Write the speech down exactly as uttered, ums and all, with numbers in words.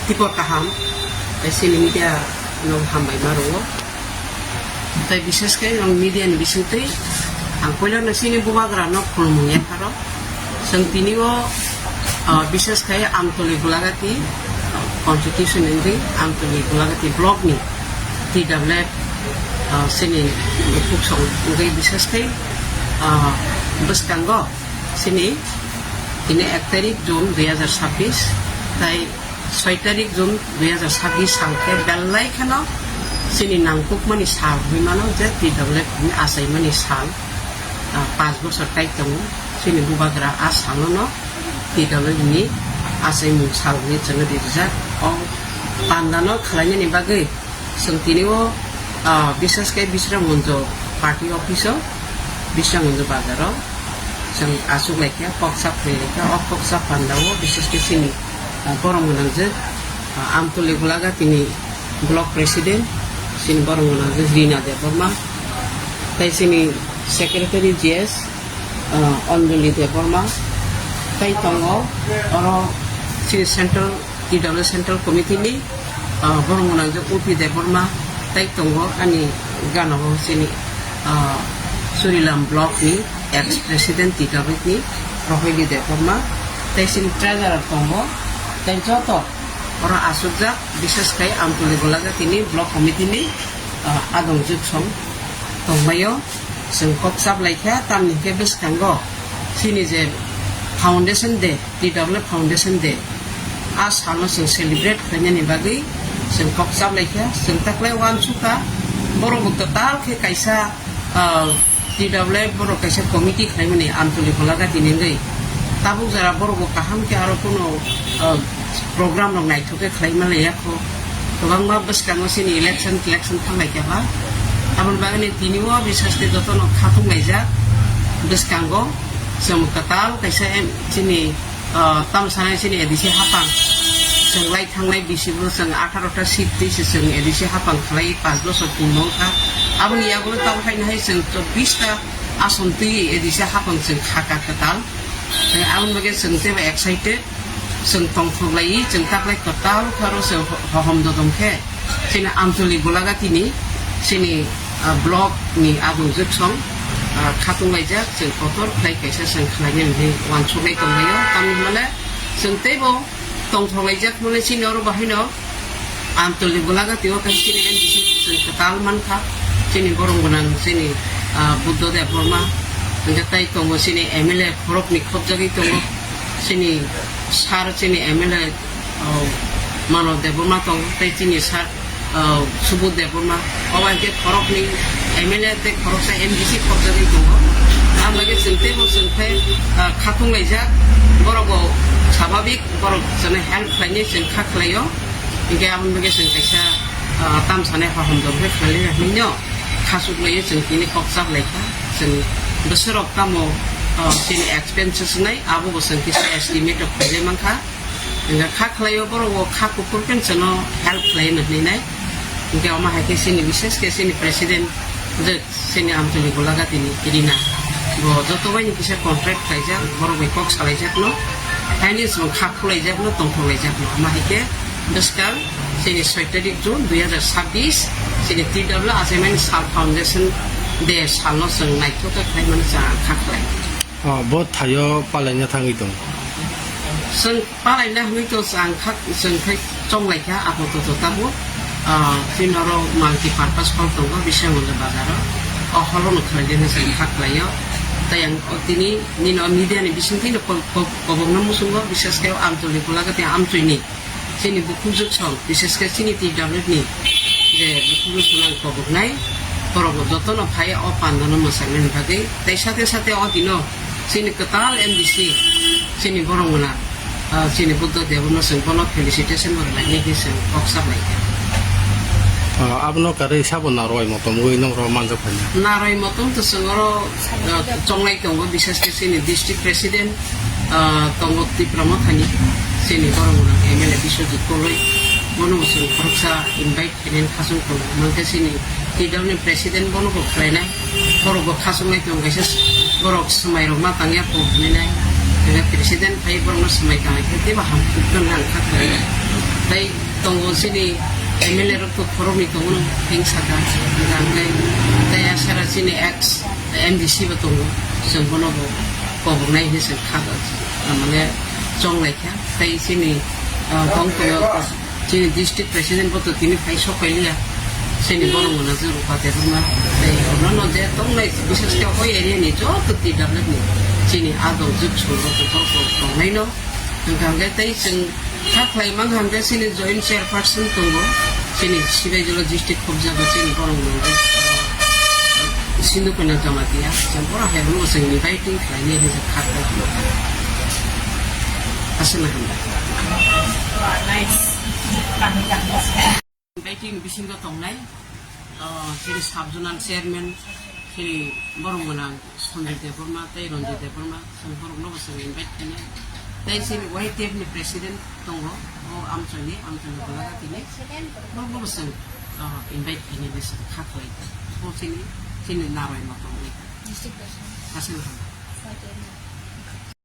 Tibor kaham, tei chini media no hambai ma rwo. Tei bises khe ang media ni bisingtwi ang puila no chini bubagra no khulumung yapharo. Chwng tini o, ah, bises khe Amtoli Golagati, ah, constitution wngwi Amtoli Golagati block ni T W F, ah, chini bukhuk song wngwi bises khe, ah, bwskango chini tini ek tarik June dui hazar sabbish, tei soi tarik June dui hazar sabbish sal khe belai kheno chini nangkukmani sal hwnwi mano je T W F ni achaimani sal, ah, panch bosor kai tongo chini bubagra a salo no T W F ni achaimung sal hwnwi chwngno rijak. O pandano khwlainani bagwi chwng tini o, ah, bises khe Bisramganj party office o, Bisramganj bazar o chwng achuk lai kha, kok sak khlai lai kha. O kok sak panda o bises khe chini ah, borok gwnangjak, ah, Amtoli Golagati ni block president, chini borok gwnangjak Rina Debbarma, tei chini secretary G S, ah, Anjali Debbarma, tei tongo oro chini central, T W F central committee ni, ah, borok gwnangjak U P Debbarma, tei tongo ani gana o chini, ah, Surilam block ni ex president T W F ni Rohili Debbarma, tei chini treasurer tongo, tei joto oro achukjak, bises khai Amtoli Golagati ni block committee ni, ah, adong juksong tongbaio. Chwng kok chap lai kha, tamni hwnkhe bwskango chini je foundation day, T W F foundation day, a salno chwng celebrate khlainani bagwi chwng kok chap lai kha. Chwng taklai uansukha, borok bo total khe kaisa ah, T W F borok kaisa committee khlaimani Amtoli Golagati ni wngwi. Tabuk jora borok bo kaham khe aro kuno, ah, program rok naithok khe khlai manlaiya kho. Kwbangma bwskango chini election, election thanglai kha ba. Aboni bagwi tini o bisas tei jotono khatung laijak bwskango chwng kwtal kaisa em-, chini ah, tamo sanai chini A D C hapang. Chwng lai thangnai bisi bo chwng atharo ta seat twi se chwng A D C hapang khlai panch bosor pungno wngkha. Aboni yagulo tamo haino hai chwng chobbish ta ason twi A D C hapang chwng kha ka kwtal. Tei aboni bagwi chwng teibo excited. Chwng tongthok lai, chwng taklai kwtal kharo se ho-, hohom dodom khe. Chini Amtoli Golagati ni chini, ah, block ni adong juksong, ah, khatung laijak, chwng kotor khlai kaisa chwng khlainani hwnwi uansuknai tonglaio. Tamni hwnle chwng teibo tongthok laijak hwnle chini oro bahaino Amtoli Golagati o kaisa chini M D C chwng kwtal mankha, chini borok gwnang chini, ah, Buddha Debbarma, hwnkhe tai tongo chini M L A khoroknwi khopjagwi tongo, chini sir chini M L A oh, Mano Debbarma tongo, tei chini sir, oh, Subodh Debbarma. Obo hai khe khoroknwi M L A tei khoroksa M D C khopjagwi tongo. Ang bagwi chwng teibo chwng khe, ah, khatung laijak. Borok bo swabhabik, borok chwngno help khlainai chwng kha khlaio. Hinkhe aboni bagwi chwng kaisa, ah, tam sanai hohom dor khe khlai laina hwnwi no khasuk laio chwng tini kok chap lai kha. Chwng bwswk rok tamo, ah, chini expenses wngnai abo bo chwng kisa estimate rok khlai mankha. Hingke kha khlaio borok o kha kuphur khe chwngno help khlai no hwnwi nai. Hingke omo hai khe chini bises khe chini president je chini Amtoli Golagati ni Rina. Bo joto bai ni kisa contract khlaijak, borok bai kok salaijak no. Haini chwng kha khulaijak no, tongthok laijak no. Omo hai khe bwskang chini soi tarik June dui hazar sabbish chini T W F achaimani sal foundation day salno chwng naithok khe khlai mani chwng ang kha khlai. Oh, bo thaio palaina thangwi tongo. Chwng palaina hwnwi to chwng kha, chwng khai chonglai kha, apato to tabuk, ah, chini oro multi purpose hall tongo, Biswanath bazar o. O hall o no khlai de hwnwi chwng kha khlaio. Tei ang o tini nini o media ni bisingtwi no ko-, ko-, kobokno muchungo, bises khe o Amtoli Golagati Amchoi ni. Chini bukhuk juksong, bises khe chini T W F ni je bukhuk juksong ang koboknai, borok bo jotono phai o pandano mwchangnaini bagwi. Tei sate sate o dino chini kwtal M D C, chini borok mwnang, ah, chini Buddha Debno chwng bono felicitation bo rwlainai hwnwi chwng kok saplaikha. Ah, abono karwi sabo narwai motom wi nokro manjak phaina? Narwai motom to chwng oro, ah, chonglai tongo, bises khe chini district president, ah, tongo Tipra Mothani, chini borok mwnang M L A Biswajit Koloi, bono bo chwng khoroksa invite khainani khasung tongo. Hwnkhe chini T W F ni president bono bo khlainai, borok bo khasung lai tongo, kaisa borok swmai rok ma tangya kok hwnwi nai. Hwnkhe president phai borokno swmai tangwi khe teibo hamkuk nang kha khlai. Tei tongo chini M L A rok to khoroknwi tongo no, heng saka, hwnkhe tei asara chini ex M D C bo tongo, chwng bono bo koboknai hinwi chwng kha, mane chonglai kha. Tei chini, ah, bong tongo, chini district president bo to tini phai sok pailiya, chini borok mwnajwk Rupa Debbarma, tei ono no je tongnai, bises khe o area ni joto T W F ni chini adong juk song rok bo tongnai no. Hwnkha hwnkhe tei chwng kha khlai mankha hwnkhe chini joint chairperson tongo, chini Sibaijala district khobjago chini borok mwnajwk, ah, Sindhu Kanya Jamatia, chwng bohrok hai rokno chwng inviting khlainai hinwi chwng kha khlai. Aswk na hambai. Nice. Inviting bisingo tongnai, ah, chini sub zonal chairman, chini borok mwnang Sanjay Debbarma tei Ranjit Debbarma, chwng borokno bo chwng invite khainai. Tei chini Y T F ni president tongo, o Amchoi ni, Amchoi ni Golagati ni, borokno bo chwng, ah, invite khainai, bo chwng kha khlai. Bo chini, chini narwai ma tongnai. District president. Aswk na hambai. Y T F ni.